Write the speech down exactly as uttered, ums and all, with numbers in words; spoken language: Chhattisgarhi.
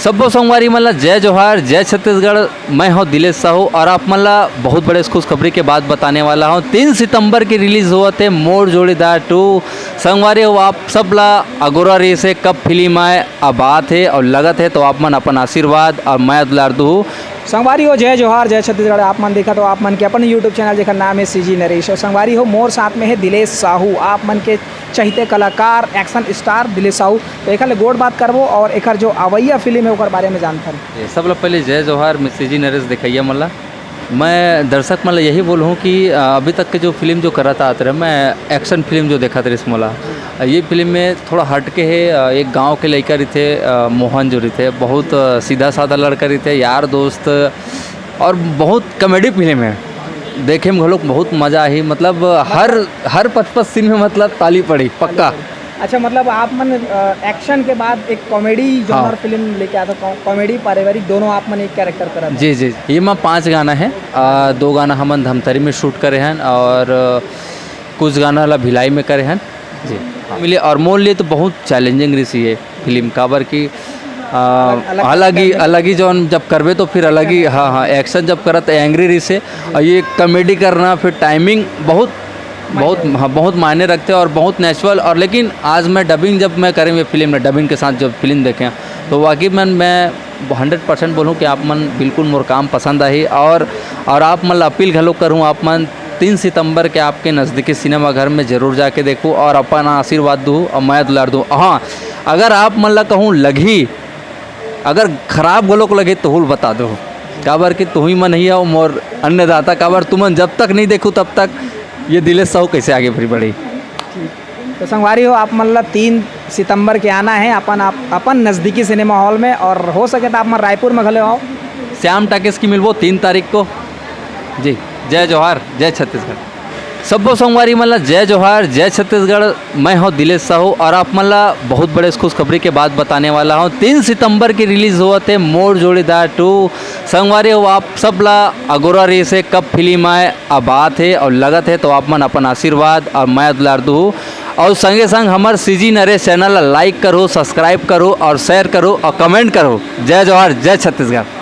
सब्बो संगवारी मन ला जय जोहार, जय छत्तीसगढ़। मैं हूं दिलेश साहू और आप मन ला बहुत बड़े खुशखबरी के बात बताने वाला हूं। तीन सितंबर के रिलीज होवत हे मोर जोड़ीदार टू। संगवारी हो, आप सब ला अगोरा रहिस हे कब फिल्म आए, अब आत हे और लगत हे, तो आप मन अपन आशीर्वाद और मया दुलार दुहू। संगवारी हो, जय जोहार, जय छत्तीसगढ़। आप मन देखत हो आप मन के अपन YouTube चैनल, जेकर नाम है सीजी नरेश। और संगवारी हो, मोर साथ में है दिलेश साहू, आप मन के चहिते कलाकार, एक्शन स्टार दिलेश साहू। तो एकर ले गोठ बात करबो और एकर जो अवैया फिल्म है, ओकर बारे में जानथन। ये सब ले पहले जय जोहार, मैं सीजी नरेश देखइया मन ला। मैं दर्शक मन ला यही बोलूँ कि, अ, अभी तक के जो फिल्म जो करत आत रहे, मैं एक्शन फिल्म जो देखत रहिस मोला। अ, ये फिल्म में थोड़ा हट के है, अ, एक गांव के लइका रहिथे, अ, मोहन जो रहिथे, बहुत, अ, सीधा साधा लड़का रहिथे, यार दोस्त, और बहुत कॉमेडी फिल्म है। देखे में घलोक बहुत मजा आही, मतलब हर, हर पचपन सीन में मतलब ताली पड़ी, पक्का। अच्छा, मतलब आप मन, अ, एक्शन के बाद एक कॉमेडी जॉनर हाँ। फिल्म लेके आत हो, कॉ-, कॉमेडी पारिवारिक दोनों आप मन एक कैरेक्टर करत हो। जी, जी, ये में पांच गाना है। अ, दो गाना हमन धमतरी में शूट करे हन और, अ, कुछ गाना ला भिलाई में करे हन। जी, हाँ। मिले और मोर लिए तो बहुत चैलेंजिंग रहिस ये फिल्म, काबर कि, अ, अलग, अलग अलग ही, category। अलग ही जौन जब करबे तो फिर अलग ही, हाँ, हाँ, एक्शन जब करत एंग्री रहिस हे, और ये कॉमेडी करना, फिर टाइमिंग बहुत, बहुत, हाँ, बहुत मायने रखते हैं और बहुत नेचुरल। और लेकिन आज मैं डबिंग जब मैं करें ये फिल्म में, डबिंग के साथ जब फिल्म देखें, तो वाकई में मैं हंड्रेड परसेंट बोलूँ कि आप मन बिल्कुल मोर काम पसंद आही। और, और आप मन ला अपील घलो करूँ, आप मन तीन सितंबर के आपके नज़दीकी सिनेमा घर में जरूर जाके देखो और अपन आशीर्वाद दो और मया दुलार दो। हाँ, अगर आप मन ला कहूँ लगही, अगर खराब घलोक लगे तो हुल बता दो, काबर कि तुही मन ही हो मोर अन्नदाता, काबर तुमन जब तक नहीं देखो तब तक ये दिलेश साहू कैसे आगे फिर बढ़ी। तो संगवारी हो, आप मन ला तीन सितंबर के आना है अपन, आप, अपन नज़दीकी सिनेमा हॉल में, और हो सके तो आप मन रायपुर में घलो आओ। श्याम टाकीज की मिलबो तीन तारीख को। जी, जय जोहार, जय छत्तीसगढ़। सब्बो संगवारी मन ला जय जोहार, जय छत्तीसगढ़। मैं हूं दिलेश साहू और आप मन ला बहुत बड़े खुशखबरी के बात बताने वाला हूं। तीन सितंबर के रिलीज होवत हे मोर जोड़ीदार टू। संगवारी हो, आप सब ला अगोरा रहिस हे कब फिल्म आए, अब आत हे और लगत हे, तो आप मन अपन आशीर्वाद और मया दुलार दुहू। और संगे संग हमर सीजी नरेश चैनल ला लाइक करो, सब्सक्राइब करो और शेयर करो और कमेंट करो। जय जोहार, जय छत्तीसगढ़।